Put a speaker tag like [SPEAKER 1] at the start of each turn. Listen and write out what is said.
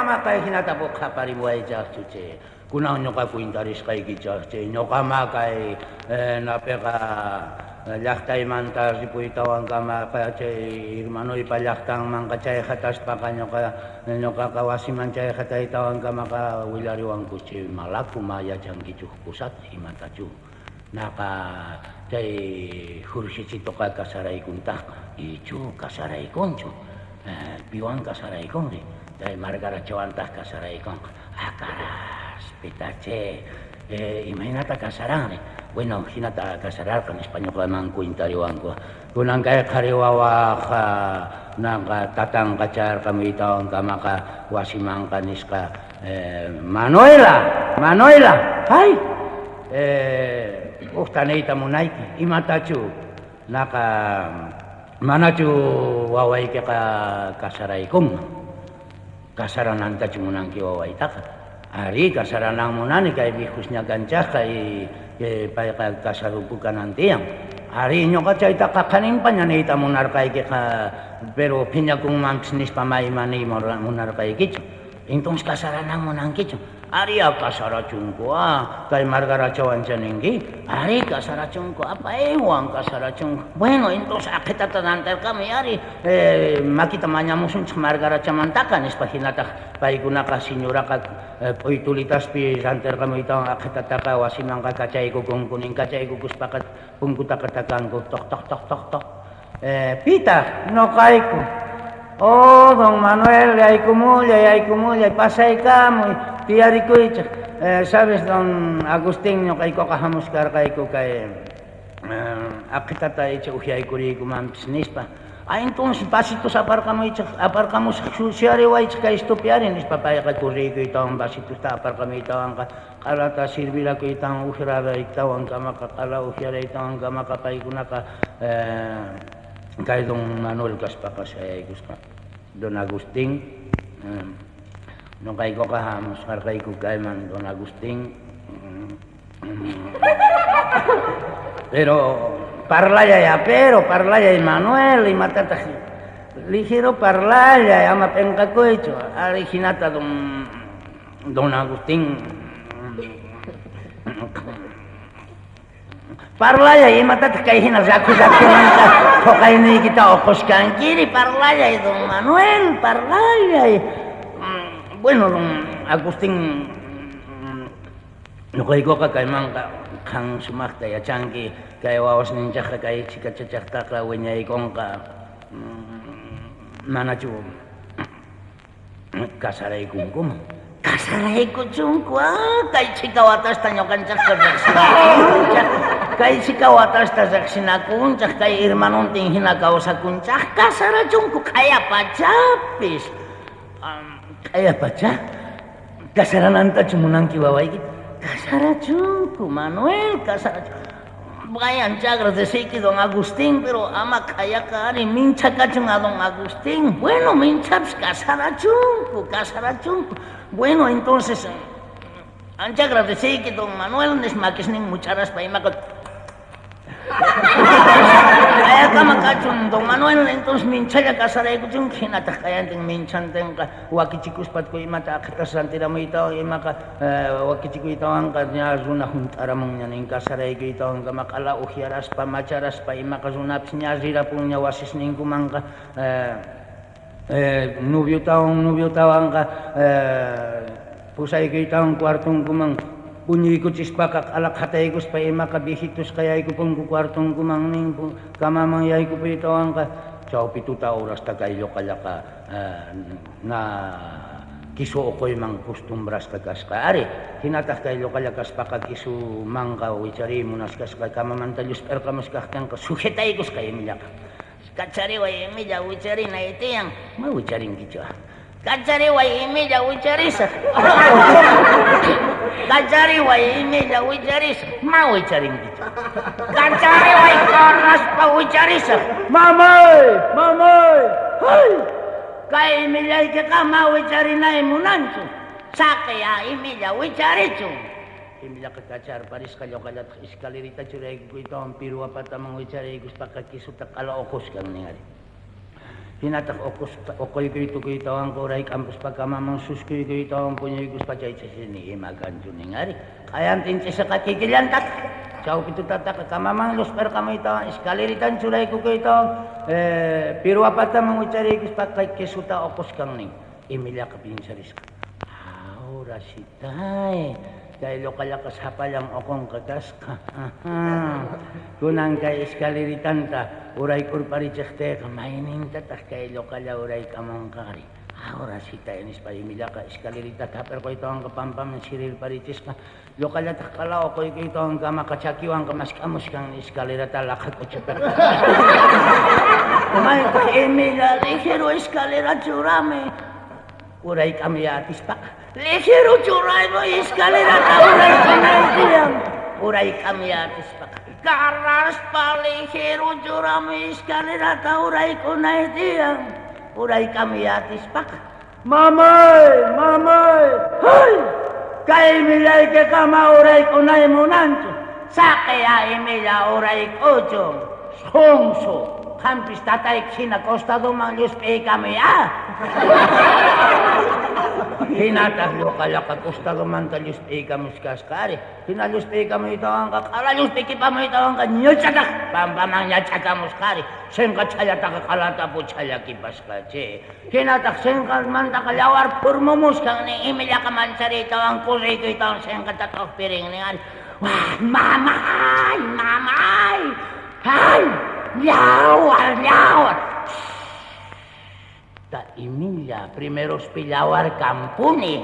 [SPEAKER 1] Ama kay hinata qaparimuwaychaqchu chay. Kunan ñuqa kwintarisqaykichaq chay. Ñuqama kay napiqa llaqtaymanta ripuytawankamaqa chay hermanoypa llaqtanmanqa chay hataspaqa ñuqaqa wasiman chay hataytawankamaqa willariwanku chay malaku ma yachankichu kusata imatachu. Naqa chay Jorgechitoqa casaraykuntaqqa ichu casaraykunchu piwan casaraykunri chay Margarachawantaq casaraykunqa akaraspitache imaynata casaranri bueno hinata casararqa nispa ñuqaman kwintariwanku kunan kay qhari wawaqa naqa tatanqa chayarqamuytawankamaqa wasimanqa nisqa Manuela Manuela hay hukta niyta munayki imatachu naqa manachu wawaykiqa casaraykunman casaranantachu munanki wawaytaqa arí casaranan munani kay viejosña kanchaqqa y payqa casadopu kanan tiyan arí ñuqa chaytaqa qhaninpaña niyta munarqaykiqa pero phiñakunmanpis nispa ma ima niy munarqaykichu entonces casaranan munankichu arí casarachunku kay Margarachawancha ninki arí casarachunku paywan casarachunku bueno entonces aqhitata rantirqamuy ari makita mañamusunchik Margarachamantaqa nispa hinataq paykunaqa señoraqa p'uytulitaspi rantirqamuytawan aqhitataqa wasimanqa kachaykukunku nin kachaykukuspaqa punkutaqa takanku toq toq toq toq toq pitaq ñuqayku oh don Manuel yaykumullay yaykumullay pasaykamuy tiyarikuychik sabes don Agustín ñuqaykuqa hamushkarqayku kay aqhitata icha upyaykuriykumanpis nispa entonces vasitos aparqamuychik aparqamusaq suyariwaychik kay estupi ari nispa payqa corriykuytawan vasitosta aparqamuytawanqa q'alata sirvirakuytawan upyaraytawan kamaqa q'ala upyaraytawan kamaqa paykunaqa kay don Manuel kaspaqa sayaykusqa don Agustín ñuqaykuqa hamusqarqayku kayman don Agustín pero parlallay pero parlallay Manuel imatataq ligero parlallay ama p'inqakuychu ari hinata don Agustín parlallay imatataq kay hina rakhu rakhumanta thuqayniykita uqusqankiri parlallay don Manuel parlallay bueno don Agustín ñuqaykuqa kaymanqa qan sumaqta yachanki kay wawasninchikqa kay chhikachachaqtaqa wiñaykunqa manachu casaraykunkuman casaraykuchunku kay chhika watasta ñuqanchikqa riqsinakunchik kay chhika watasta riqsinakunchik kay hermanontin hina kawsakunchik casarachunku q'aya pachapis q'aya pacha casaranantachu munanki wawayki casarachunku Manuel casarachunku vayan agradeciyki don Agustín pero ama q'ayaqa ari mincha kachun a don Agustín bueno minchapis casarachunku casarachunku bueno entonces ancha agradeciyki don Manuel nis makisnin much'araspa imaqa q'ayakama kachun don Manuel entonces minchalla casaraykuchunku hinataq q'ayantin minchantinqa wakichikuspa imata aqhitas rantiramuytawan imaqa wakichikuytawanqa ña runa hunt'aramunña nin casaraykuytawankama q'ala upyaraspa macharaspa imaqa runapis ña rirapunña wasisninkumanqa noviotawan noviotawanqa pusaykuytawan cuartonkuman puñuykuchispaqa q'ala qhataykuspa imaqa viejitusqa yaykupunku cuartonkuman nin camaman yaykupuytawanqa chawpi tuta horasta kay lluqallaqa na kisu uquyman costumbrasqa kasqa ari hinataq kay lluqalla kaspaqa kisumanqa wichariy munashkasqa camamanta llusp'irqamushkaqtinqa sujetaykusqa imillaqa kachariway imilla wicharinay tiyan ma wicharinkichu kachariway imilla wicharisaq kachariway imilla wicharisaq ma wicharinkichu kachariway carraspa wicharisaq mamay mamay hay kay imillaykiqa ma wicharinay munanchu saqiya imilla wicharichun imillaqa kacharparisqa lluqallataq escalerita churaykuytawan pirwa pataman wichariykuspaqa kisuta q'ala uquskan nin ari. Hinataq uquspa uquykuy tukuytawanqa urayk'ampuspa kamaman suskuykuytawan puñuykuspa chay ch'isi ni ima kanchu nin ari. Q'ayantin ch'isiqa kikillantataq chawpi tutataqa kamaman llusp'irqamuytawan escaleritan churaykukuytawan pirwa pataman wichariykuspa kay quesota uquskan nin. Imillaqa piensarisqa, Ahora sí tay, kay lluqallaqa sapallan uqunqa kasqa. Kunan kay escaleritanta urayk'urparichiqtiyqa maynintataq kay lluqalla urayk'amunqari. Ahora sí tay nispa imillaqa escaleritata hap'irquytawanqa pampaman sirirparichisqa. Lluqallataq q'ala uquykuytawan kamaqa chakiwanqa mask'amushkan escalerata laqha k'uchupiqa. Maytaq imilla ligero escalera churami urayk'amuya atispaqa. Ligero churaymu escalerata urayk'anaykiyan urayk'amuya atispaqa. Carraspa ligero churamu escalerata urayk'unaykiyan urayk'amuya atispaqa. Mamay! Mamay! Hay! Kay imillaykiqa ma urayk'unay munanchu. Saqey a imilla urayk'uchun. Sonso! Qampis tatayki hina costadoman llusp'iykamuy a. Hinataq lluqallaqa costadomanta llusp'iykamushkasqa ari. Hina llusp'iykamuytawanqa q'ala llusp'ikipamuytawanqa ñuchataq pampaman ñach'akamusqa ari. Sinqa chhallataqa q'alata puchhallakipasqa che. Hinataq sinqanmantaqa yawar phurmumuskan nin, imillaqa manchariytawan kurriykuytawan sinqata t'uqpirin nin ari. Wah, mamay, mamay, ay, yawar, yawar. Ta imilla, primerospi yawar kampuni.